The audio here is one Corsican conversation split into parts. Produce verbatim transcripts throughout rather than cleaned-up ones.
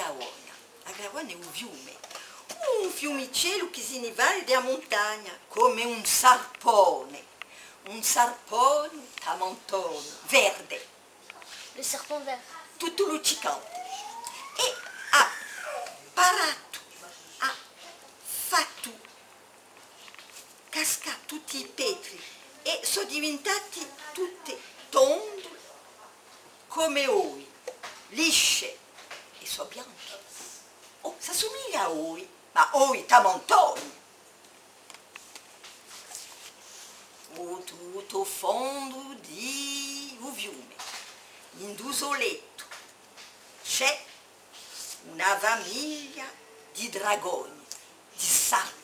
Gravona. A Gravona hè un fiume, un fiumicellu chì si ni va di a muntagna, cum'è un sarpone, un sarpone tamantone, verde. Le serpent vert. Tuttu luccicante. È hà paratu, hà fattu cascà tutti i petri è sò diventati tutte tondule cum'è ovi, lisce è sò bianche. Oh, s'assumiglia à ovi, ma ovi tamantoni. Tuttu, tuttu à u fondu di u fiume, in u so lettu, ci hè una famiglia di dragoni, di sarpi,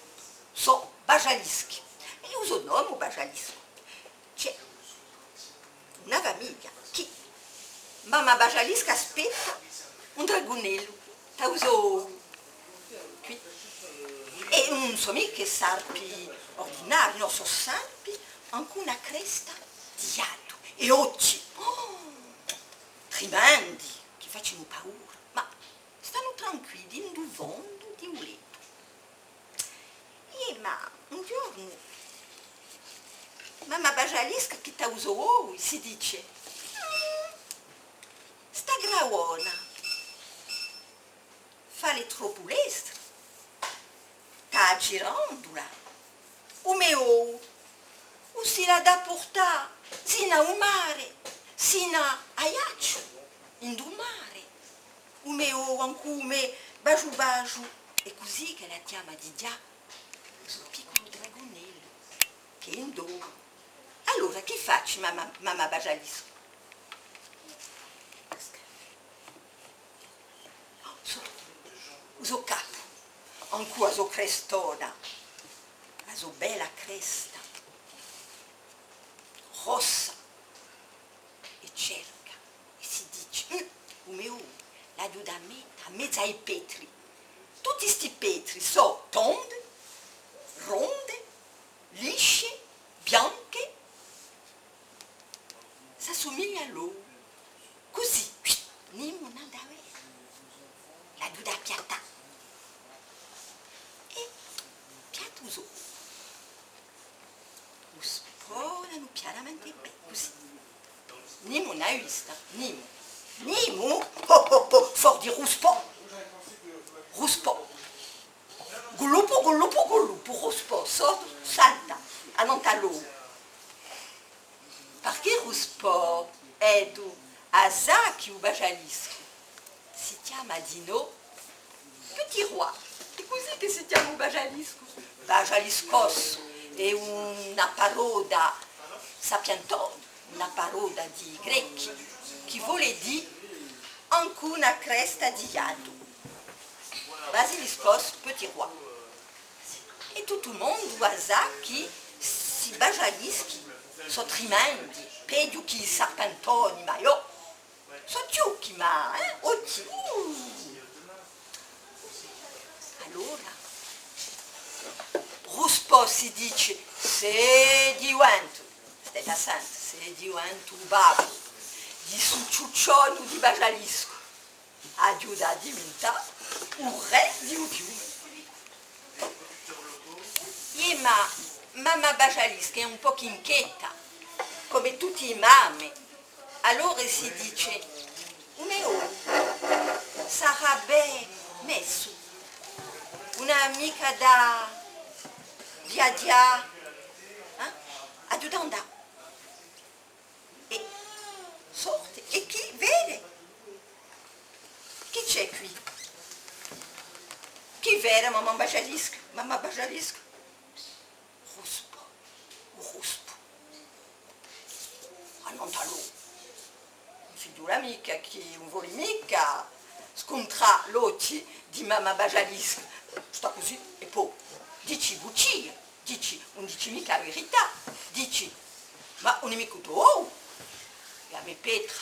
sò basgialischi. È u so nome basgialiscu. Ci hè una famiglia chì mamma basgialisca aspetta un dragunellu, tà u so ovu. Quì. È ùn sò micca sarpi ordinarii, nò, sò sarpi ancu una cresta di ghjaddu è ochji, oh, trimendi, chì facenu paura, ma stanu tranquilli in u fondu di u lettu. Iè, ma un ghjornu, mamma basgialisca chì tà u so ovu si dice: "Mm, sta Gravona fale troppu lestra, tà a girandula, u me ovu, u si l'hà da purtà sinu à u mare, sinu à Aiacciu, in u mare, u me ovu ancu u me basgiu basgiu." Hè cusì ch'ella chjama di ghjà u so picculu dragunellu, chì hè in domu. Allora, chì faci mamma, mamma basgialiscu? Sò, u so capu, ancu a so crestona, a so bella cresta rossa, è cerca, è si dice: "Mm, u me ovu l'aghju da metta à mezu à i petri. Tutti sti petri sò tondi, rondi, lisci, bianchi, s'assumiglia à l'ovu. Cusì, nimu n'hà da vede. L'aghju da piattà." È piatta u so ovu. U sponanu pianamente bè, cusì. Nimu n'hà vista, nimu. Nimu? Oh, oh, oh, fora di Ruspò. Ruspò. Gullupu, gullupu, gullupu, Ruspò, sò, salta, annant'à l'ovu. Parchì Ruspò, eddu, a sà chì u basgialiscu si chjama dinò Petit Roi. Hè cusì chì si chjama u basgialiscu. Basgialiscos hè una parolla sapientona, una parolla di i Grechi, chì vole dì ancu una cresta di ghjaddu. Basiliscos, Petit Roi. È tuttu u mondu a sà chì sti basgialischi sò trimendi, peghju chì i sarpentoni maiò. Sò chjuchi, ma, eh? Ochji, uh! Allora, Ruspò si dice: "S'e diventu", steti à sente, "s'e diventu u babbu di stu ciuccionu di basgialiscu, aghju da diventà u rè di u fiume." Iè, ma mamma basgialisca hè un pocu inchieta, cum'è tutti i mamme. Allora si dice: "U me ovu sarà bè messu, ùn hà micca da viaghjà, eh? Aghju da andà." È sorte, è chì vede? Chì ci hè quì? Chì vede, mamma basgialisca? Mamma basgialisca? Ruspò, Ruspò. Annant'à l'ovu. Ùn figura micca chì ùn voli micca scuntrà l'ochji di mamma basgialisca. Stà cusì, è po dici bugia. Dici, ùn dici micca a verità. Dici: "Ma ùn hè micca u to ovu?" "Hè a me petra."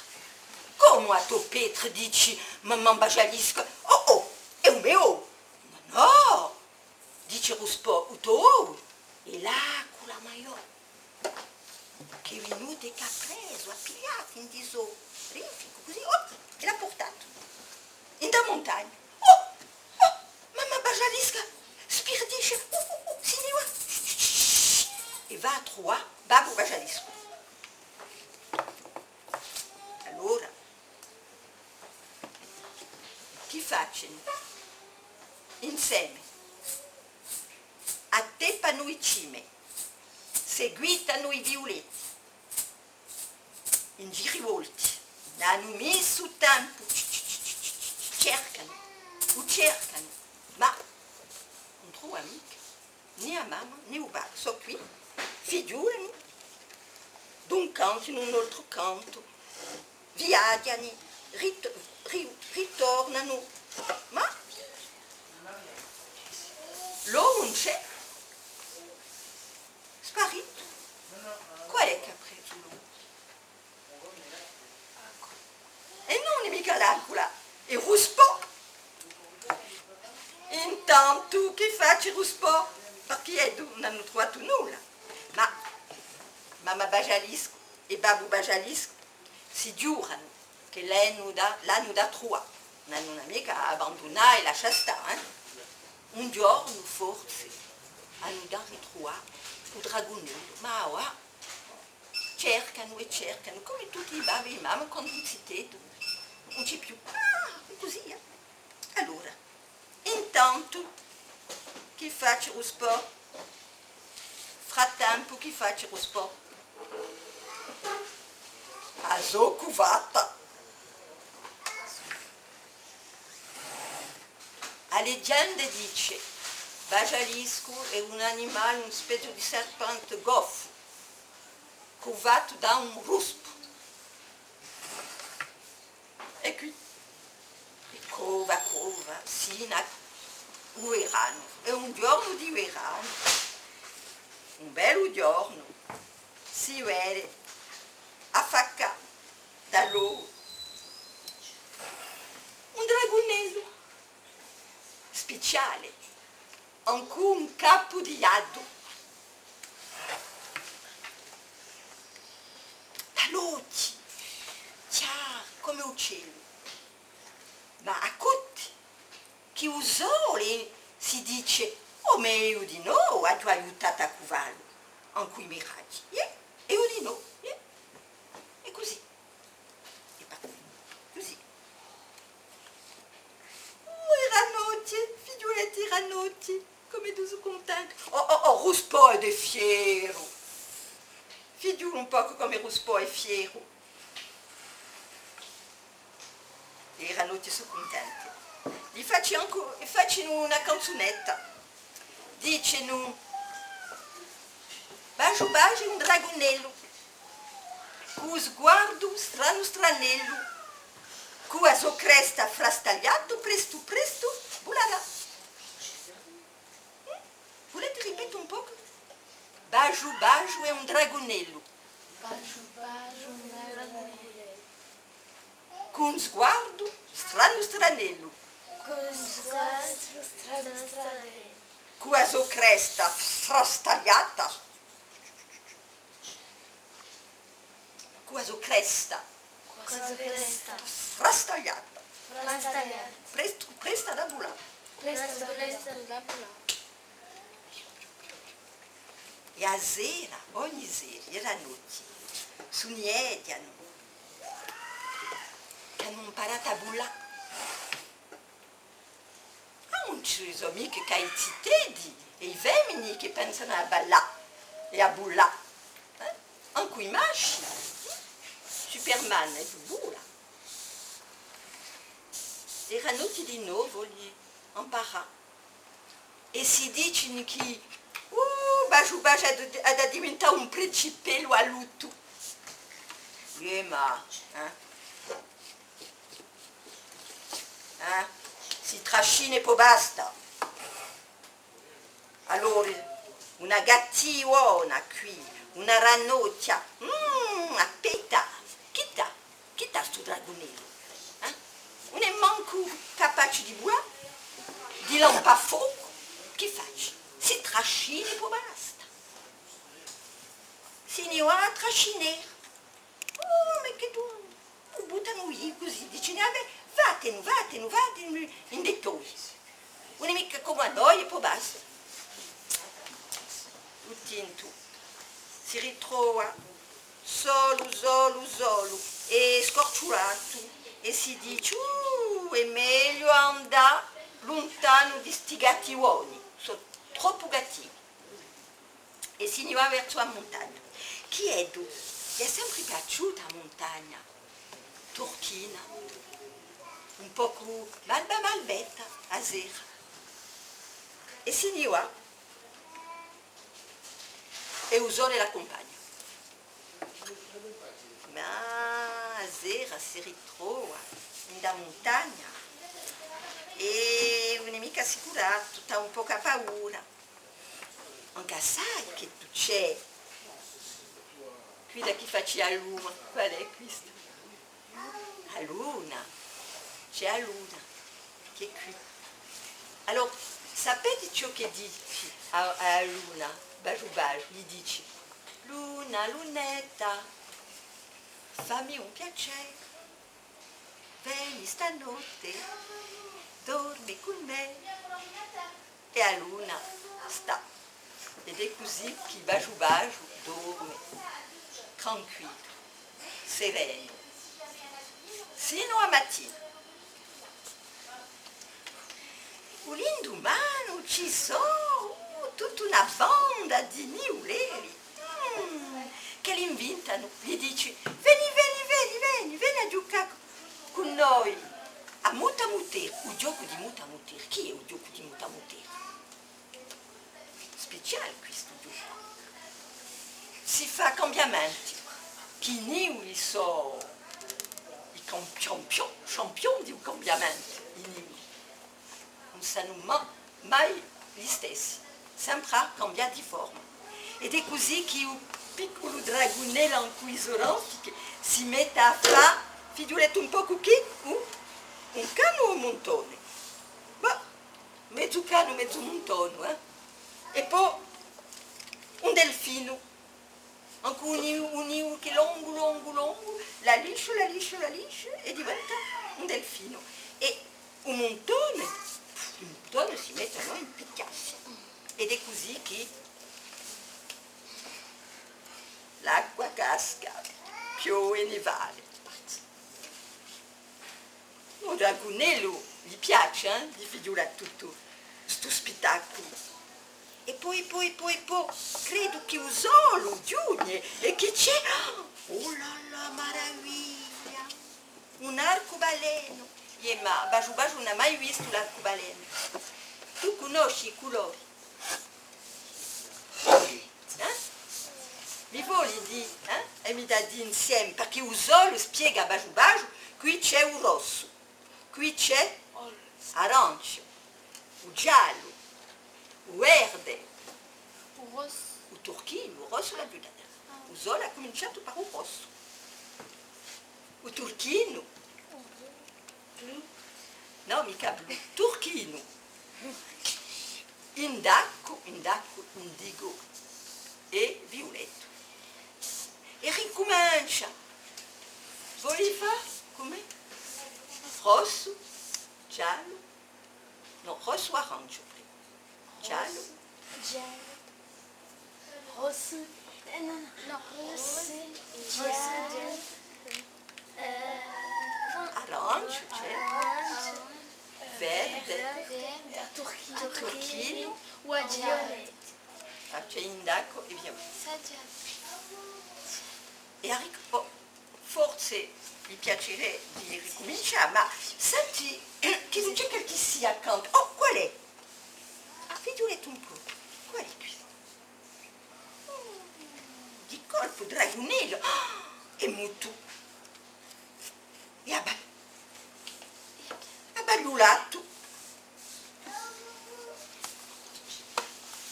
"Comu a to petra?" dici mamma basgialisca. "Oh, oh, hè u me ovu." "Nò, nò." Dici Ruspò, u to ovu hè l'acula maiò, chì hè vinuta è chì hà presu, hà pigliatu in di so rificu, cusì, op, è l'hà purtatu in da muntagna. Truvà babbu Basgialiscu. Allora, chì facenu? Inseme. Atteppanu i cime, seguitanu i viuletti, in girivolti, n'anu missu tempu, cercanu, u cercanu, ma ùn truvanu micca, nè a mamma, nè u babbu, sò quì, fighjulanu, d'un cantu in un altru cantu, viaghjanu, rit-, ri-, ritornanu, ma l'ovu ùn ci hè, sparitu. Qual hè chì hà presu l'ovu? È ùn hè micca l'ancu, hè Ruspò. Intantu, chì face Ruspò? Perchè eddi ùn anu truvatu nulla. Ma mamma Basgialiscu è babbu Basgialiscu si ghjuranu chì l'anu da, l'anu da truvà. Ùn anu micca à abbandunà è lascià stà, eh. Un ghjornu, forse, anu da ritruvà u dragunellu, ma avà cercanu è cercanu, cum'è tutti i babbi è i mamme quandu un ziteddu ùn ci hè più. Ah, hè cusì, eh. Allora, intantu, chì face Ruspò? Frattempu, chì face Ruspò? A so cuvata. A legenda dice, Basgialiscu hè un animale, una spezia di serpente goffu, cuvatu da un ruspu. È quì, è cova, cova, sinu à u veranu. È un ghjornu di veranu, un bellu ghjornu, si vede affaccà da l'ovu un dragunellu speciale, incù un capu di ghjaddu, da l'ochji chjari cum'è u celu, ma accutti chì u sole, si dice: "Oh, ma eiu dinò aghju aiutatu à cuvà lu, incù i me raghji, iè, eiu dinò, iè." È cusì. È parti. Cusì. Uh, e ranochje, fighjuleti e ranochje, cum'eddu sò cuntentu. Oh, oh, oh, Ruspò hè fieru. Fighjula un pocu cum'è Ruspò hè fieru. E ranochje sò cuntente. Li facenu ancu, li facenu una canzunetta. Dicenu: "Basgiu Basgiu hè un dragunellu, cù u sguardu stranu stranellu, cù a so cresta frastagliata, prestu prestu vulerà." Mm? Vulete ripete un pocu? Basgiu Basgiu hè un dragunellu. Basgiu Basgiu hè un dragunellu. Cù un sguardu stranu stranellu. Cù un sguardu stranu stranellu. Cù a so cresta frastagliata. Cù a so cresta. Cù a so cresta. Frastagliata. Frastagliata. Prestu, presta da vulà. Prestu, presta da vulà. È a sera, ogni sera, e ranochje sunnieghjanu ch'anu amparatu à vulà. Ah, ùn ci sò micca chè i ziteddi è i femini chì pensanu à ballà è à vulà, eh? Ancu i masci, eh? Superman, eddu vula. E ranochje dinò vole amparà. È si dicenu chì, uh, Basgiu Basgiu hà da, hà da diventà un principellu à l'uttu. Eh, ma, eh? Eh? Si trascina è po basta. Allora, una gattivona quì, una ranochja, mm, appeta, chì t'hà, chì t'hà stu dragunellu? Eh? Ùn hè mancu capace di vulà, di lampà focu, chì face? Si trascina è po basta. Si ni và à trascinà. Oh, ma chì tù, u buttanu via cusì, dicenu: "Ah bè, vatenu, vatenu, vatenu, ind'è toi. Ùn hè micca cum'è à noi, è po basta." U tintu. Si ritrova solu, solu, solu, è scorciulatu, è si dici: "Uh, hè megliu andà luntanu di sti gattivoni, sò troppu gattivi." È si ni và versu a muntagna. Chì hè, hè sempre piaciuta a muntagna, turchina, un pocu malba malbetta, a sera. È si ni và. È u sole l'accumpagna. Ma a sera si ritrova in a muntagna è ùn hè micca assicuratu, t'hà un pocu a paura. Ancu assai chì ci hè. Quidda chì faci a luna, qual hè quista? A luna, ci hè a luna, chì hè quì. Allora, sapeti ciò chì dici à, à a luna, Baciu Baciu, li dici: "Luna, lunetta, fammi un piacè, veni stanotte, dormi cù mè." È a luna stà. Ed hè cusì chì Baciu Baciu dorme, tranquillu, serenu, sinu à matina. U lindumanu ci sò, uh, tutta una banda di niuleri. Mm, chì l'invitanu, li dici: "Veni, veni, veni, veni, veni à ghjucà cù, cù noi à muta mutera." U ghjocu di muta mutera. Chì hè u ghjocu di muta mutera? Speciale quistu ghjocu. Si fà cambiamenti. Chì i niuli sò i cam-, champion, champion di u cambiamentu, i niuli. Ùn sanu ma-, mai listessi, sempre à cambià di forma. Ed hè cusì chì u picculu dragunellu incù i so ramfichi si mette à fà, fighjuleti un pocu chì, u, un canu o un muntone? Bò, mezu canu, mezu muntonu, eh? È po un delfinu, ancu un niu-, un niu chì hè longu, longu, longu, l'allisciu, l'allisciu, l'allisciu, è diventa un delfinu. È un muntone, un muntone si mette à impicchjassi. Ed hè cusì chì l'acqua casca, piove, nivale. U dragunellu li piace, eh, di fighjulà tuttu stu spittaculu. È po, è po, è po, è po, credu chì u sole ghjunghje, è chì ci hè, oh là là, maraviglia! Un arcubalenu! Iè, ma Baciu Baciu ùn hà mai vistu l'arcubalenu. Tù cunnosci i culori? Eh? Mi voli dì, eh? È mi dà dì inseme, perchè u sole spiega à Baciu Baciu, quì ci hè u rossu, quì ci hè aranciu, u giallu, u verde, u turchinu, u rossu l'aghju dettu. U sole hà cuminciatu per u rossu. U turchinu. Blu. Nò, micca blu. Turchinu. Indacu, indacu, indigu è viulettu. È ricumencia. Voli fà cum'è? Rossu, giallu. Nò, rossu aranciu prima. Giallu. Giallu. Rossu. Eh, nò, nò. Nò, rossu. Rossu, giallu. Giallu. Eh, aranciu, ci hè. Aranciu. Verde. Verde. Turchinu. Turchinu. Violettu. Ah, ci hè indacu è via. È arricò. Forse li piacerebbe di ricumincià, ma senti, chì ùn ci hè chì sia accantu. Oh, qual hè? Ah, fighjuleti un pocu. Qual hè quì? Oh, di colpu, dragunellu. Ah, hè mutu. È abba-, abbagliulatu.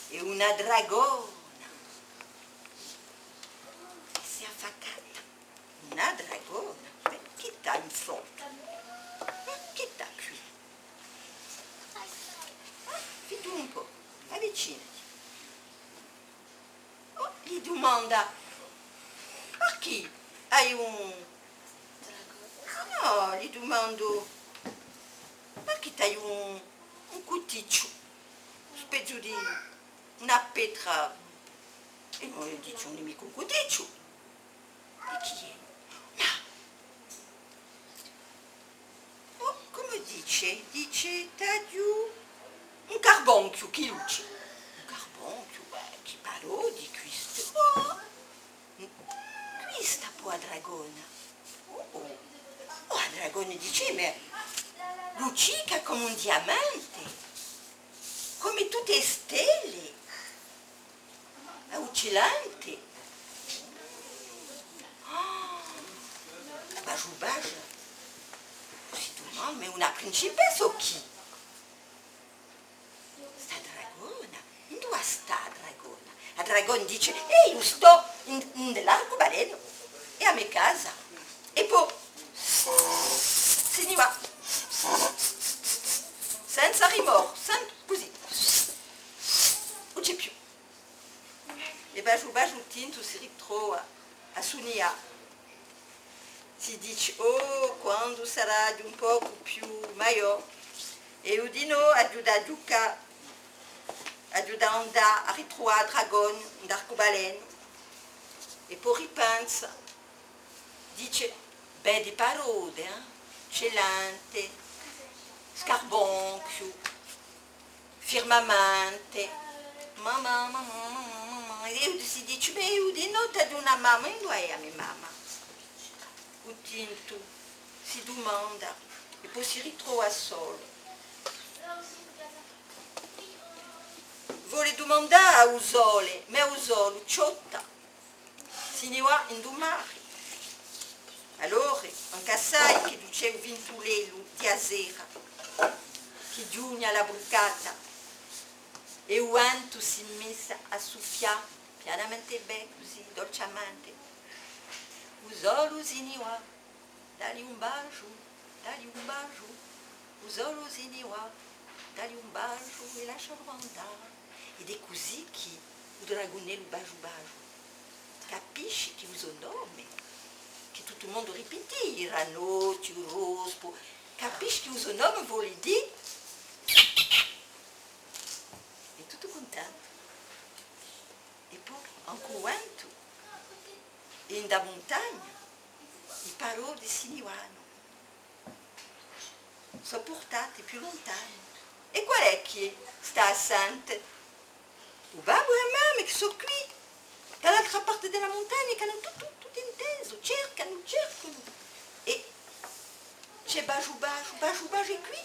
È una dragona. S'hè affaccata. Una dragona, eh, chì t'hà in fronte? Eh, chì t'hà quì? Eh, vedi un pocu, avvicinati. Oh, li dumanda, perchè hai un, nò, li dumandu, perchè t'hai un, un cutticciu, un pezzu di, una petra, È ùn dice, ùn hè micca un cuticciu. È chì hè? Ma, oh, cumu dice? Dice, t'aghju un carbonchju chì luce. Un carbonchju, eh, chì parola hè quista? Oh, quista pò a dragona. Oh, oh. Oh, a dragona dice, ma luccica cum'è un diamante, cum'è tutte e stelle. È u cilante. Ah, Baju Baju si dumanda, ma hè una principessa o chì? Sta dragona? Induva stà a dragona? A dragona dice, eiu stò in, in l'arcubalenu, hè a me casa. È po si ni và. Senza rimorsu, sen-, cusì. Ùn ci hè più. È Baju Baju tintu si ritrova à sunnià. Si dice, oh, quandu saraghju un pocu più maiò, eiu dinò aghju da ghjucà, aghju da andà à ritruvà a dragona in l'arcubalenu. È po ripensa, dice, bedde parole, eh? Cilante, scarbonchju, firmamente. Mamma, mamma, mamma, mamma. È eiu si dice, bè, eiu dinò t'aghju una mamma, induva hè a me mamma? U tintu si dumanda è po si ritrova solu. Vole dumandà à u sole, ma u sole u ciotta. Si ni và in u mare. Allora, ancu assai chì ci hè u vintulellu di a sera, chì ghjunghje à l'abbuccata, è u ventu si mette à suffià pianamente bè, cusì, dolciamente. U sole si ni và. Dalli un basgiu, dalli un basgiu, u sole si ni và, dalli un basgiu è lascialu andà. Ed hè cusì chì u dragunellu Basgiu Basgiu capisce chì u so nome, chì tuttu u mondu ripete, u ranocciu, u rospu, capisce chì u so nome vole dì, hè tuttu cuntentu. È po ancu u ventu, in a muntagna, i paroli si ni vanu, sò purtati più luntanu. È quale hè chì stà à sente? U babbu è a mamma chì sò quì, da l'altra parte di a muntagna, chì anu tuttu, tuttu intesu, cercanu, cercanu. È ci hè Basgiu Basgiu, Basgiu Basgiu hè quì.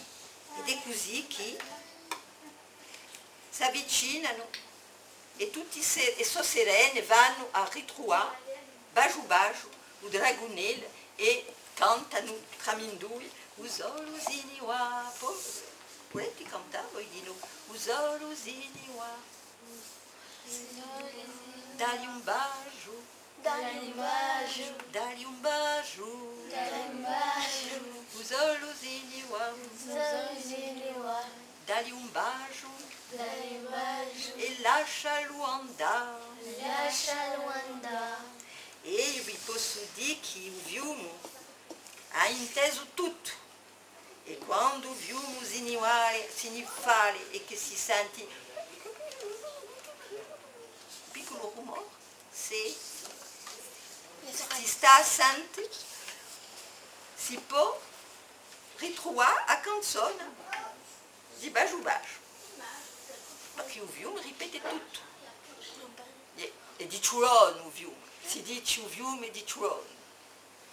Ed hè cusì chì s'avvicinanu è tutti se-, è sò serene vanu à ritruvà Basgiu Basgiu, u dragunellu, è cantanu tramindui: u sole si ni và. Po-, pudete cantà voi dinò? U sole si ni và. Dalli un basgiu. Dalli un basgiu. Dalli un basgiu. Dalli un basgiu. U sole si ni và. U sole si ni và. Dalli un basgiu. Dalli un basgiu. È lascialu andà. Lascialu andà. È eiu vi possu dì chì u fiumu hà intesu tuttu. È quandu u fiumu si ni va, si ni fala è chì si sente un picculu rumore, sì, si stà à sente, si pò ritruvà a canzona di Basgiu Basgiu. Perchè u fiumu ripete tuttu. Hè, hè diciulonu u fiumu. Si dice u fiumu hè diciulonu.